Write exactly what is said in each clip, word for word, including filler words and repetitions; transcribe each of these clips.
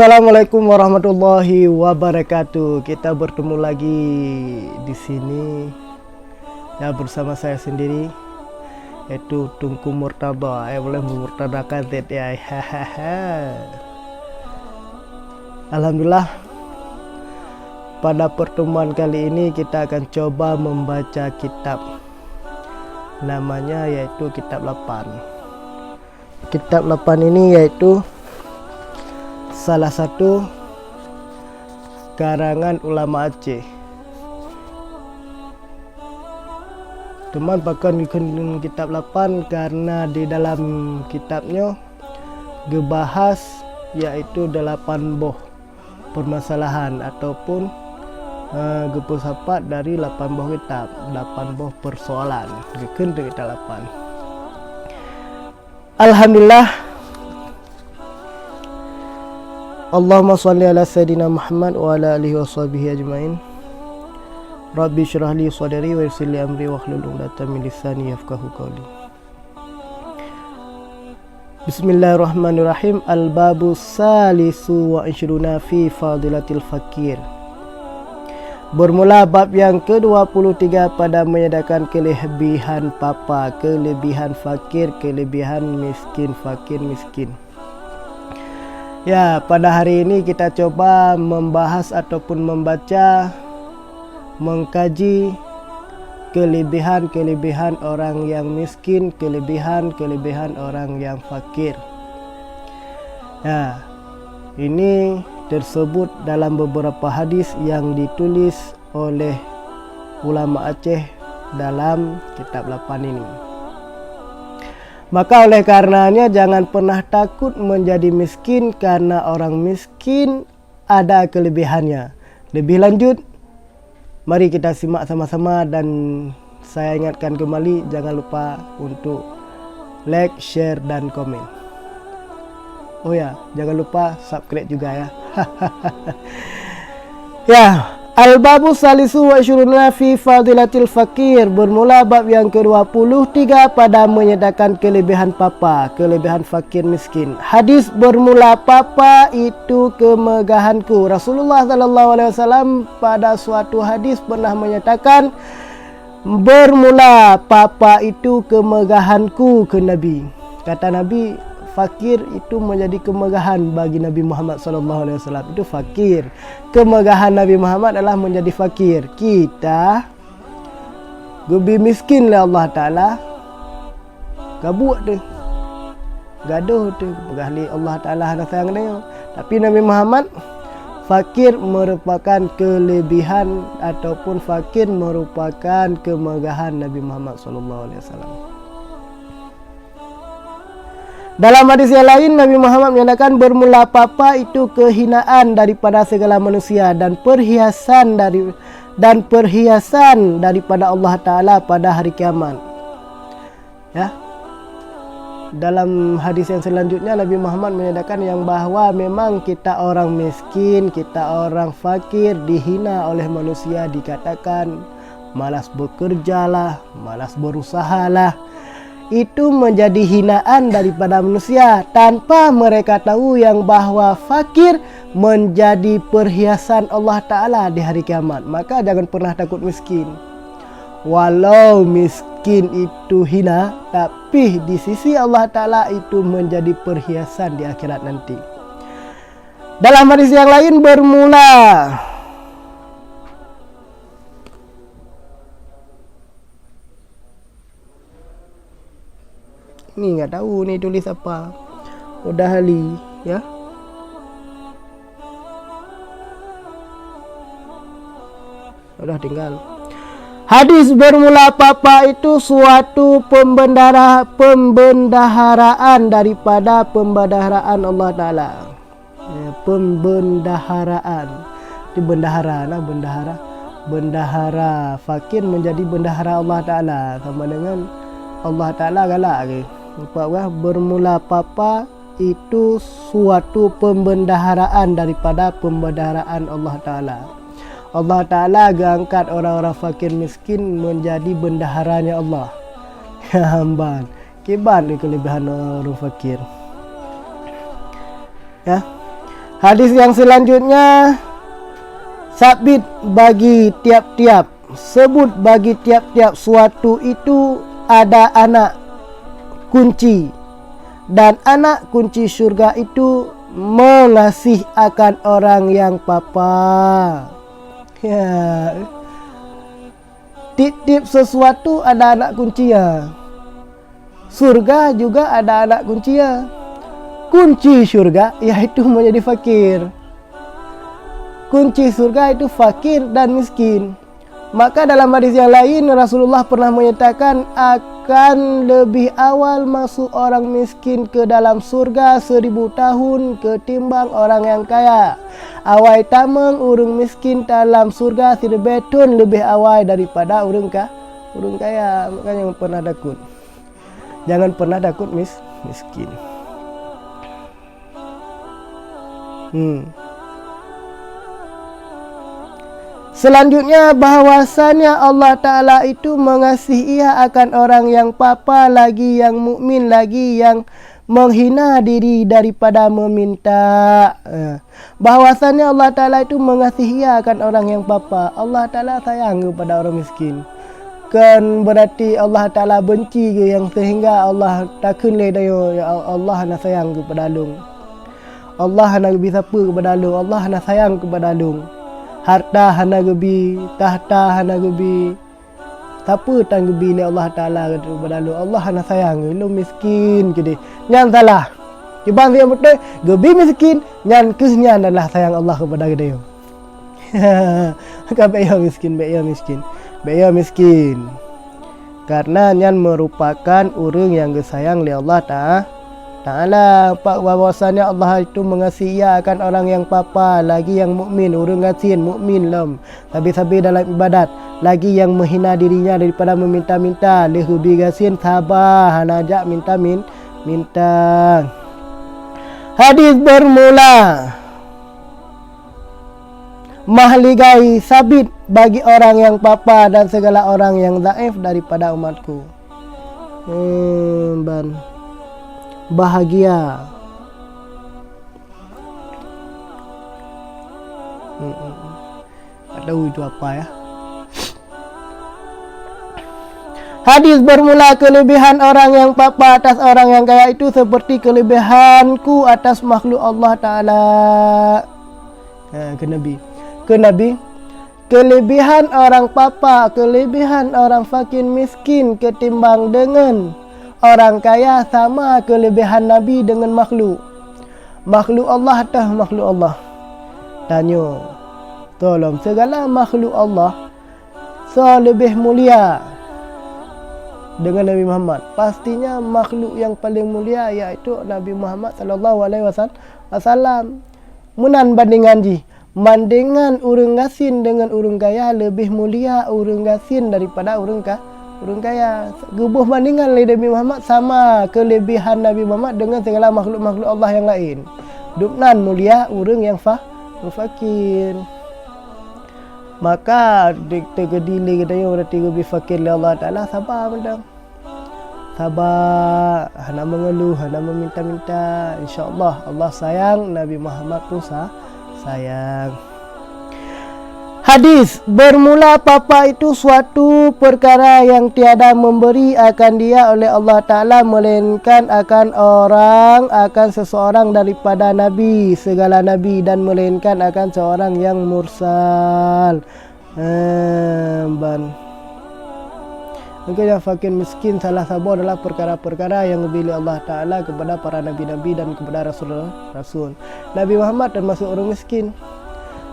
Assalamualaikum warahmatullahi wabarakatuh. Kita bertemu lagi di sini, ya, bersama saya sendiri, yaitu Teungku Murtada. Eh, boleh Murtada K Z, ya. Alhamdulillah, pada pertemuan kali ini kita akan coba membaca kitab, namanya yaitu Kitab Lapan. Kitab Lapan ini yaitu salah satu karangan ulama Aceh. Teuma pakon geukheun Kitab Lapan, karena di dalam kitab nyoe geubahas yaitu delapan boh permasalahan ataupun, eh, geupeusapat dari lapan boh kitab, lapan boh persoalan. Geukheun Kitab Lapan. Alhamdulillah. Allahumma shalli ala sayyidina Muhammad wa ala alihi wa sahbihi ajmain. Rabbi shrah li sadri wa yassir li amri wahlul 'uqdatam min lisani yafqahu qawli. Bismillahirrahmanirrahim. Al-babu salisu wa isyruna fi fadilatil fakir. Bermula bab yang kedua puluh tiga pada menyatakan kelebihan papa, kelebihan fakir, kelebihan miskin, fakir miskin. Ya, pada hari ini kita coba membahas ataupun membaca, mengkaji kelebihan-kelebihan orang yang miskin, kelebihan-kelebihan orang yang fakir. Ya, ini tersebut dalam beberapa hadis yang ditulis oleh ulama Aceh dalam Kitab Lapan ini. Maka oleh karenanya jangan pernah takut menjadi miskin, karena orang miskin ada kelebihannya. Lebih lanjut, mari kita simak sama-sama dan saya ingatkan kembali, jangan lupa untuk like, share, dan komen. Oh ya, jangan lupa subscribe juga ya. Ya, al-babu salisu wa isyruna fi fadilatil fakir. Bermula bab yang kedua puluh tiga pada menyatakan kelebihan papa, kelebihan fakir miskin. Hadis bermula papa itu kemegahanku. Rasulullah sallallahu alaihi wasallam pada suatu hadis pernah menyatakan, bermula papa itu kemegahanku, kheun Nabi. Kata Nabi, fakir itu menjadi kemegahan bagi Nabi Muhammad sallallahu alaihi wasallam. Itu fakir. Kemegahan Nabi Muhammad adalah menjadi fakir. Kita geubi miskin lé Allah Taala, gabuk teuh, gadôh teuh, peugah lé Allah Taala hana sayang geutanyoe. Tapi Nabi Muhammad, fakir merupakan kelebihan ataupun fakir merupakan kemegahan Nabi Muhammad sallallahu alaihi wasallam. Dalam hadis yang lain, Nabi Muhammad menyatakan, bermula papa itu kehinaan daripada segala manusia dan perhiasan dari, dan perhiasan daripada Allah Taala pada hari kiamat. Ya. Dalam hadis yang selanjutnya, Nabi Muhammad menyatakan yang bahwa memang kita orang miskin, kita orang fakir, dihina oleh manusia, dikatakan malas bekerjalah, malas berusahalah. Itu menjadi hinaan daripada manusia tanpa mereka tahu yang bahwa fakir menjadi perhiasan Allah Taala di hari kiamat. Maka jangan pernah takut miskin. Walau miskin itu hina, tapi di sisi Allah Taala itu menjadi perhiasan di akhirat nanti. Dalam hadis yang lain bermula, ni nggak tahu ni tulis apa. Udah Ali, ya. Udah tinggal. Hadis bermula papa itu suatu pembendara, pembendaharaan daripada pembendaharaan Allah Taala. Ya, pembendaharaan. Itu bendahara lah, bendahara. Bendahara fakir menjadi bendahara Allah Taala. Sama dengan Allah Taala galak lagi. Nampak bah, bermula papa itu suatu pembendaharaan daripada pembendaharaan Allah Taala. Allah Taala geuangkat orang-orang fakir miskin menjadi bendaharanya Allah. Hamban. Kiban di kelebihan orang fakir. Ya. Hadis yang selanjutnya, sabit bagi tiap-tiap, sebut bagi tiap-tiap suatu itu ada anak kunci, dan anak kunci syurga itu mengasih akan orang yang papa. Ya. Tiep-tiep sesuatu ada anak kunci ya. Surga juga ada anak kunci ya. Kunci syurga yaitu menjadi fakir. Kunci surga itu fakir dan miskin. Maka dalam hadis yang lain Rasulullah pernah menyatakan akan lebih awal masuk orang miskin ke dalam surga seribu tahun ketimbang orang yang kaya. Awai tamong ureuëng miskin dalam surga siribée thon leubeh awai daripada ureuëng ka, ureuëng kaya. Maka jangan pernah takut. Jangan pernah takut mis, miskin. Hmm. Selanjutnya bahwasanya Allah Ta'ala itu mengasihi ia akan orang yang papa lagi yang mukmin lagi yang menghina diri daripada meminta. Eh, bahwasanya Allah Ta'ala itu mengasihi ia akan orang yang papa. Allah Ta'ala sayang kepada orang miskin. Kan berarti Allah Ta'ala benci ke yang sehingga Allah takheun lé dayo, "Ya Allah hana sayang kepada lôn. Allah hana geubi sapeue kepada lôn, Allah hana sayang kepada lôn. Harta hana geubi, tahta hana geubi." Sapeue tan geubi lé Allah Ta'ala kepada lôn? Allah hana sayang, lôn miskin keudeh. Nyan salah. Kiban nyang beutôi, geubi miskin, nyan keuh nyan adalah sayang Allah kepada geutanyoe. Ka bék yo miskin, bék yo miskin. Bék yo miskin. Karena nyan merupakan ureuëng nyang geusayang lé Allah Ta-, Ta'ala. Pak bahwasanya Allah itu mengasihi ia akan orang yang papa, lagi yang mukmin, ureuëng gasien mukmin lom. Sabe-sabe dalam ibadat, lagi nyang meuhina dirinya daripada meuminta-minta, lheueh geubi gasien saba hana jak minta-min-, minta. Hadis bermula, mahligai sabit bagi orang yang papa dan segala orang yang dhaif daripada umatku. Hmm, ban bahagia. Hmm, hmm, hmm. Tak tahu itu apa ya. Hadis bermula kelebihan orang yang papa atas orang yang kaya itu seperti kelebihanku atas makhluk Allah Ta'ala. Ha, ke Nabi. Ke Nabi, kelebihan orang papa, kelebihan orang fakir miskin ketimbang dengan orang kaya sama kelebihan Nabi dengan makhluk. Makhluk Allah tah makhluk Allah. Tanyoe, tolong segala makhluk Allah so leubeh mulia dengan Nabi Muhammad? Pastinya makhluk yang paling mulia yaitu Nabi Muhammad sallallahu alaihi wasallam. Meunan bandingan jih, bandingan ureuëng gasien dengan ureuëng kaya, leubeh mulia ureuëng gasien daripada ureuëng ka, ureuëng kaya. Geuboh bandingan lé Nabi Muhammad sama kelebihan Nabi Muhammad dengan segala makhluk-makhluk Allah yang lain. Dubnan mulia ureuëng yang fa-, yang fakir. Maka di-, teukeudi lé geutanyoe berarti geubi fakir lé Allah Ta'ala, saba mantong. Saba, hana mengeluh, hana meminta-minta. Insya Allah, Allah sayang, Nabi Muhammad pun sa-, sayang. Hadis, bermula papa itu suatu perkara yang tiada memberi akan dia oleh Allah Ta'ala melainkan akan orang, akan seseorang daripada nabi, segala nabi, dan melainkan akan seorang yang mursal. Ehm, ban. Maka nyang fakir miskin salah saboh adalah perkara-perkara yang geubri lé Allah Ta'ala kepada para nabi-nabi dan kepada rasul-rasul. Nabi Muhammad termasuk orang miskin.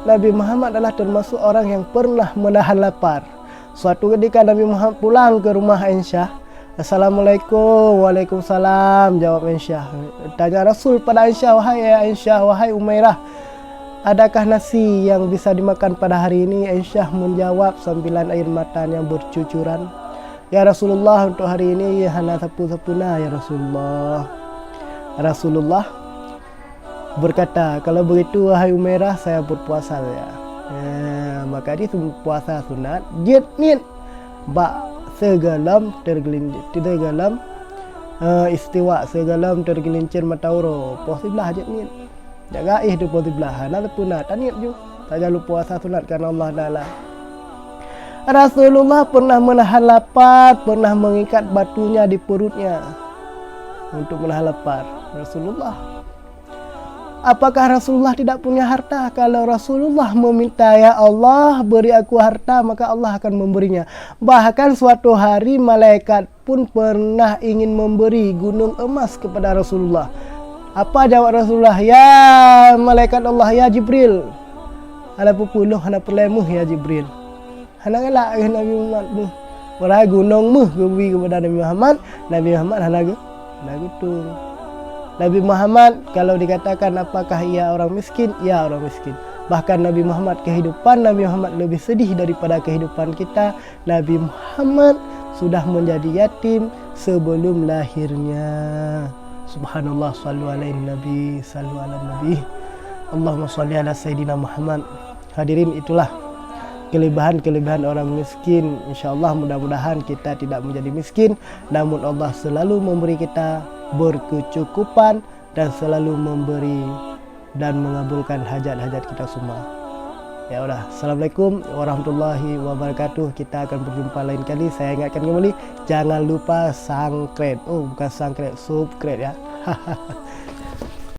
Nabi Muhammad adalah termasuk orang yang pernah menahan lapar. Suatu ketika Nabi Muhammad pulang ke rumah Aisyah, "Assalamualaikum." "Waalaikumsalam," jawab Aisyah. Tanya Rasul pada Aisyah, "Wahai Aisyah, wahai Umairah, adakah nasi yang bisa dimakan pada hari ini?" Aisyah menjawab sambilan air matanya bercucuran, "Ya Rasulullah, untuk hari ini hana sapeue-sapeue na, ya Rasulullah." Rasulullah berkata, "Kalau begitu, wahai Umairah, saya berpuasa saja." Ya, maka di puasa sunat, jeuet niet bak sigohlom tergelin-, sigohlom, eh, istiwa, sigohlom tergelincir mata uroe, poh siblaih jeuet niet. Jak gaéh teupeu siblah, hana teupeuna, taniet ju sajan lupa puasa sunat karena Allah Taala. Rasulullah pernah menahan lapar, pernah mengikat batunya di perutnya untuk menahan lapar. Rasulullah. Apakah Rasulullah tidak punya harta? Kalau Rasulullah meminta, "Ya Allah, beri aku harta," maka Allah akan memberinya. Bahkan suatu hari malaikat pun pernah ingin memberi gunung emas kepada Rasulullah. Apa jawab Rasulullah? "Ya malaikat Allah, ya Jibril, hana peue-peue, lôn hana peureulée méuh, ya Jibril." Hana galak keu Nabi Muhammad méuh. Padahai gunong méuh geubri keupada Nabi Muhammad, Nabi Muhammad hana geu-, hana geutung. Nabi Muhammad, kalau dikatakan apakah ia orang miskin? Ia orang miskin. Bahkan Nabi Muhammad, kehidupan Nabi Muhammad lebih sedih daripada kehidupan kita. Nabi Muhammad sudah menjadi yatim sebelum lahirnya. Subhanallah, sallu alaihi Nabi, sallu ala Nabi. Allahumma salli ala Sayyidina Muhammad. Hadirin, itulah kelebihan-kelebihan orang miskin. Insya Allah, mudah-mudahan kita tidak menjadi miskin, namun Allah selalu memberi kita berkecukupan dan selalu memberi dan mengabulkan hajat-hajat kita semua. Ya udah, Assalamualaikum warahmatullahi wabarakatuh. Kita akan berjumpa lain kali. Saya ingatkan kembali, jangan lupa subscribe. Oh, bukan subscribe, subscribe ya.